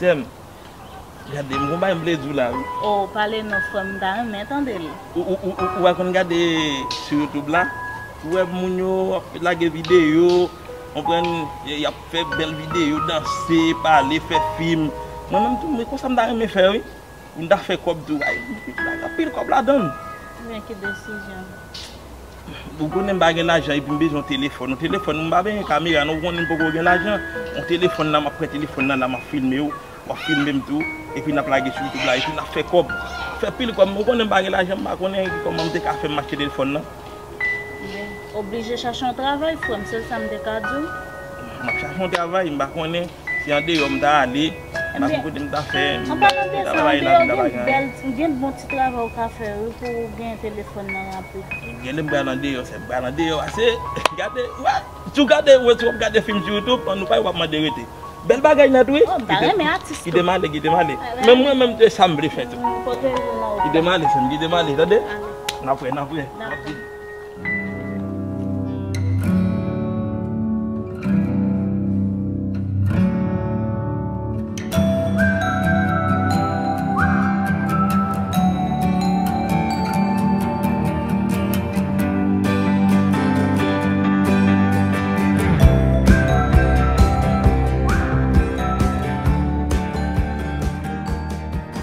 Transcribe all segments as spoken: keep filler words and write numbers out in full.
Sè m, gade, m gon bagay m vle di w la, wi. O, pale non, frè m, m ta renmen tande l. Ou, ou, ou, ou, ou pa konn gade sou YouTube la? Ou wè moun yo ap lage videyo, konprann, y, y ap fè bèl videyo, danse, pale, fè fim. Mwen menm tou, men konsa m ta renmen fè, wi. Pou n ta fè kòb tou. Ay, anpil kòb ladan l. Men ki desizyon? Ou konnen m pa gen lajan epi m bezwen yon telefòn. Yon telefòn, m pa bezwen kamera, non, ou konnen m poko gen lajan. Yon telefòn la, m ap pran telefòn nan la, m ap filme w, w ap filme m tou, epi n ap lage sou YouTube la, epi n ap fè kòb. Fè pil kòb, ou konnen m pa gen lajan, m pa konnen kòman m te ka fè m achte telefòn nan. Oblije chache yon travay, frè m, sèl sa m te ka di w. M ap chache yon travay, m pa konnen si andeyò m ta ale, m pa konn kote m ta fè, m ta travay la, m ta bagay. Gen bon ti travay ou ka fè, wi, pou w gen telefòn nan rapid. Gen lè m pral andeyò, sè m pral andeyò, pase, gade, wè, si w gade, wè, si w ap gade fim sou YouTube, nou pa wè w ap mande rete. Bèl bagay nèt, wi. Oh, m ta renmen atis tou. Kite m ale, kite m ale. Men mwen menm, se sa m vle fè tou. Kite m ale, sè m, kite m ale, tande? N ap wè, n ap wè.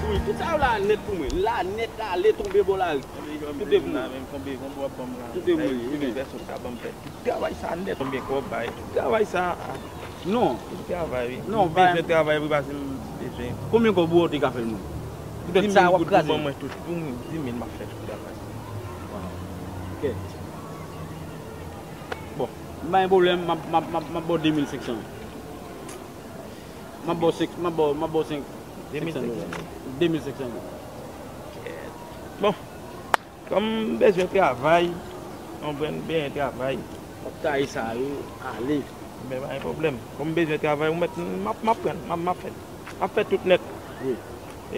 Wi, tout sa yo la nèt pou mwen. La nèt, ale tonbe bò lari. Tout de pou mwen. Tout de pou mwen, wi. Tout travay sa nèt. Konbyen kòb bay? Tout travay sa. Non. Tout travay, wi. Non, m bezwen travay pou pase m bezwen. Konbyen kòb ou te ka fè l mwen? Poutèt sa w ap kraze. Ban mwen tout, pou mwen, di mil m ap fè tout travay. Waw. Ok. Bon, m pa gen pwoblèm, m ap, m ap, m ap, m ap ba w de mil senk san. M ap ba w senk, m ap ba w, m ap ba w senk, de mil senk san. De mil senk san. Bon, kòm m bezwen travay, m bezwen travay. M ap taye sa yo, ale. Men pa gen pwoblèm. Kòm m bezwen travay, ou mèt, m ap, m ap pran, m ap, m ap fè. M ap fè tout nèt. Wi.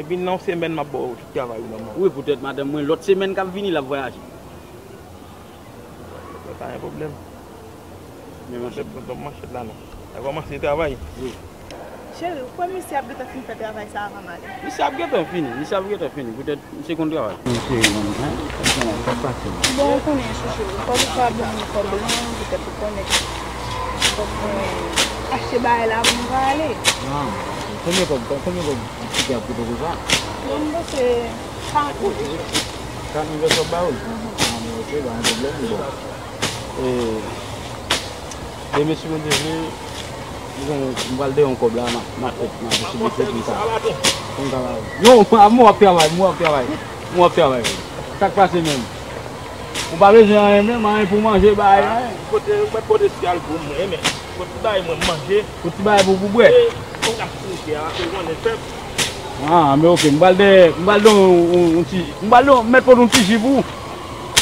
Epi nan yon semèn, m ap ba w tout travay ou nan men w. Wi, poutèt madanm mwen, lòt semèn k ap vini, l ap vwayaje. Pa gen pwoblèm. Men manchèt. Pran manchèt la non. Sa kòmanse travay. Wi. Cheri, ou kwè misye ap gentan fin fè travay sa avan m ale? Misye ap gentan fini, misye ap gentan fini. Poutèt misye konn travay. Wi, cheri, men, men, sa k pase? Bon, ou konnen, chouchou, fòk ou ka ban m kòb lan, poutèt ou konnen. Fòk mwen achte bagay la pou m ka ale. Ah, konbyen kòb, konbyen kòb ti kè ap koute pou sa? Bon, m panse karant mil chouchou. Karant mil peso w ap ba yo? Mhm. Ah, men ok, pa gen pwoblèm, bon. E, demen si Bondye vle, m gon, m pral dèyè yon kòb la, m ap, m ap fè, m ap eseye pou m ka, pou m ka ba yo. Non, mwen ap travay, mwen ap travay, mwen ap travay. Sa k pase menm? Ou pa bezwen anyen menm, anyen pou manje, bay, anyen. Kote, ou mèt pote sigal pou mwen, men. Kote bagay mwen manje. Kote bagay pou, pou bwè. E, ou ka fouke a, ou konnen pèp. Ah, men ok, m pral de, m pral de yon, yon, yon ti, m pral de, mèt pote yon ti ji pou ou.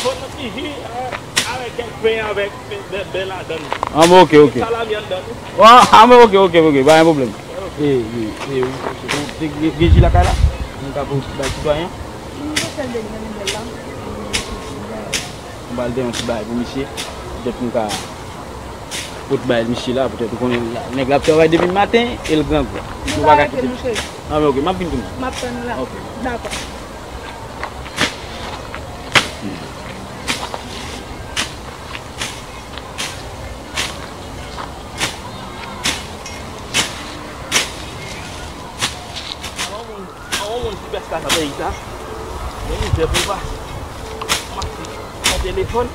Pote yon ti ji, eh, avèk kèk pen, avèk bè, bè ladan l. Ah, men ok, ok. Salami anndan tou. Ah, ah, men ok, ok, ok, pa gen pwoblèm. E, e, e, ou, ou, ou te gen, gen ji lakay la? Nou ka pou bay sitwayen? M pral de yon ti bagay pou misye. Poutèt m ka pot bay misye la, poutèt ou konnen nèg la ap travay depi maten e l grangou. Nou pa ka kite l. Ah, men ok, m ap vin tounen. M ap tann ou la. Ok. Dakò. An yon moun ki pès la nan peyi sa. Men mizè pou l pase. Mache nan telefòn.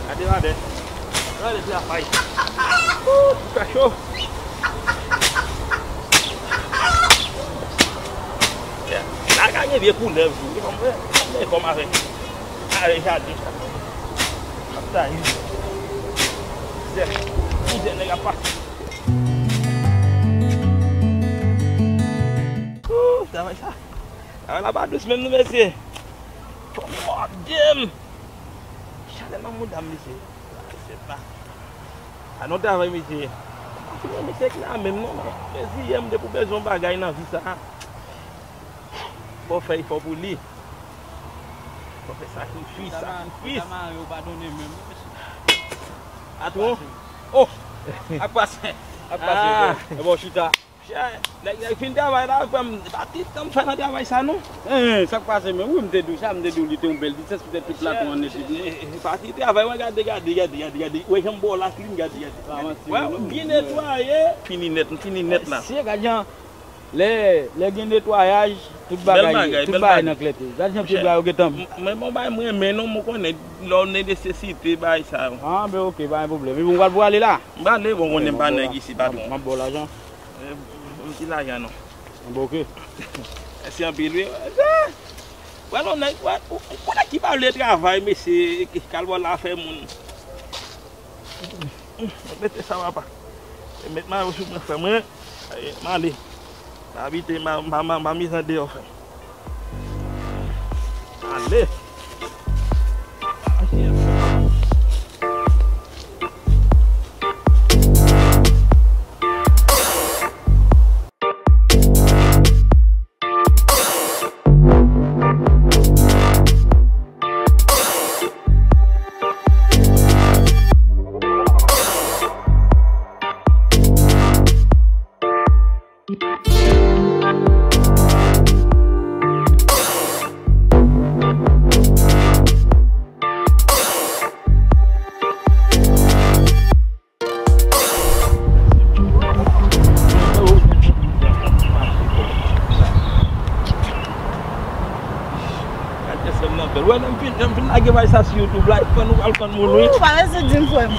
Gade madanm. Gade travay. Wouy, fè cho. La ka gen vye koulèv tou. Wi, konprann. Konprann kòm avèk, avèk jaden sa. Ap taye. Mizè. Mizè nèg ap pase. Ooh, travay sa. Travay la pa dous menm non, mesye. Fò m mòde m. Chalè nan mouda m, mesye. Mesye pa. A non travay, mesye. Pa fini, mesye, k la menm non. Mesye, m te pou bezwen yon bagay nan vi sa. Fò fè efò pou li. Fò fè sakrifis, sakrifis. Atwon. Oh! Ak pase. Ak pase. Ah. E bon, chita. Chè, nèg, nèg fin travay la, frè m, pa ti tan m fè nan travay sa non. Hein, sa k pase menm? Wi, m te di w sa, m te di w li te yon bèl vitès, poutèt tout platon an nèt li vini. Chè, chè, pa ti travay, mwen gade, gade, gade, gade, gade. Wè jan m ba w la klin, gade, gade. Wè, byen netwaye. Fini nèt, m fini nèt la. Mesye, gade jan, lè, lè gen netwayaj, tout bagay, tout bagay nan klète. Gade jan pye bwa yo gentan. Mwen, bon, bay mwen renmen non, mwen konnen lè w nan nesesite, bay sa yo. Ah, ben, ok, pa gen pwoblèm. Epi m pral pou ale la. M prale, bon, konnen m pa nèg isi, patwon. M ap ba w lajan. Eh, m ti lajan non. Bon, ok. Mèsi anpil, wi. Wè non, nèg, wè, ou, ou konnen ki pa vle travay, mesye, ki kalbò la fè moun. Mete sa, papa. Met mayo sou mwen, frè mwen. M ale. M abite, m a, m a, m a, m a mizan deyò, frè. Ale. Gade sè m nan bèl. Wè, lè m fin, lè m fin lage bagay sa sou YouTube la, fò nou al konn moun, wi. Ou pa bezwen di m, frè m.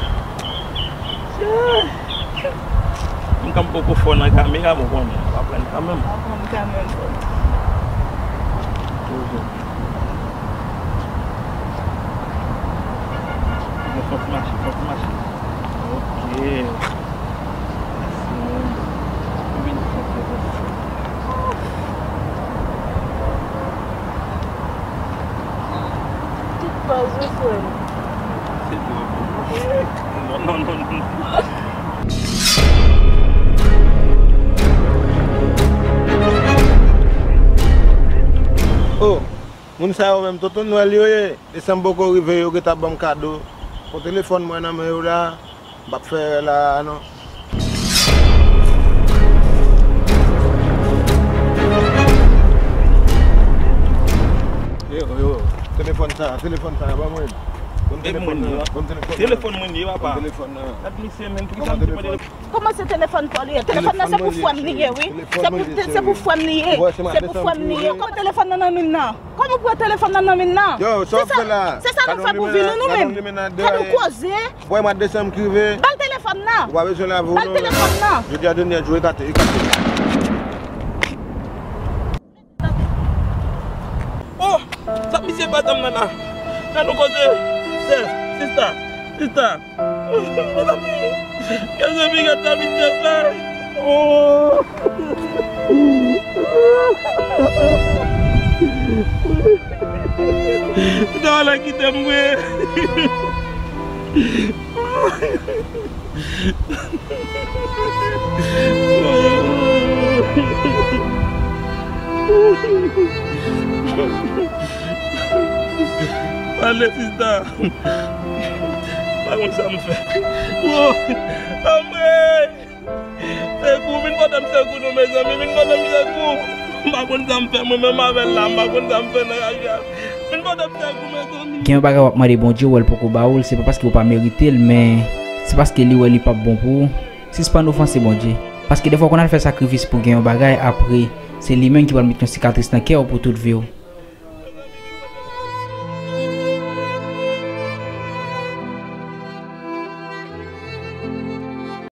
M konn poko fò nan kamera, bon, bon, w aprann kanmenm. W aprann kanmenm, frè m. Toujou. Bon, fò ti mache, fò ti mache. Ok. Mèsi, moun. Ou vin fè fè fè. Tout pa ou, frè m. Se twòp. Non, non, non, non. Oh, moun sa yo menm, Tonton Nwèl yo ye. Desanm poko rive, yo gentan ban m kado. Pran telefòn mwen nan men yo la. M p ap fè erè la a non. Yo, yo, telefòn sa, telefòn sa, ban mwen. Ban m telefòn nan, ban m telefòn nan. Telefòn mwen ye, papa. Ban m telefòn nan. Gad misye menm, poukisa misye pran telefòn? Kòman se telefòn pa w li ye? Telefòn nan se pou frè m li ye, wi. Se pou, se pou frè m li ye. Se pou frè m li ye. Kòman telefòn nan nan men l nan? Kòman w pran telefòn nan nan men l nan? Yo, sa w ap fè la? Se sa nou fè pou vi nou, nou menm. Fè nou koze. Bwè mwa desanm ki rive. Ba l telefòn nan. Ou pa bezwen lavi w non. Ba l telefòn nan. Jodi a dènye jou, ekate, ekate. Oh, sa misye fè zam nan la? Fè nou koze. Sè, sista, sista. Mezanmi, mezanmi, gad sa misye fè. Oh. Sa w la kite m vre. Pale, sista. Pa konn sa m fè. Wo, anmwey! Sekou, vin pote m sekou non, mezanmi, vin pote m sekou. M pa konn sa m fè, mwen menm avè l la, m pa konn sa m fè nan kay la. Vin pote m sekou, mezanmi. Gen yon bagay w ap mande Bondye, w wè l poko ba ou l, se pa paske ou pa merite l, men se paske li wè li p ap bon pou ou. Sispann ofanse Bondye. Paske defwa w konn al fè sakrifis pou gen yon bagay, apre, se li menm ki pral met yon sikatris nan kè w pou tout vi w.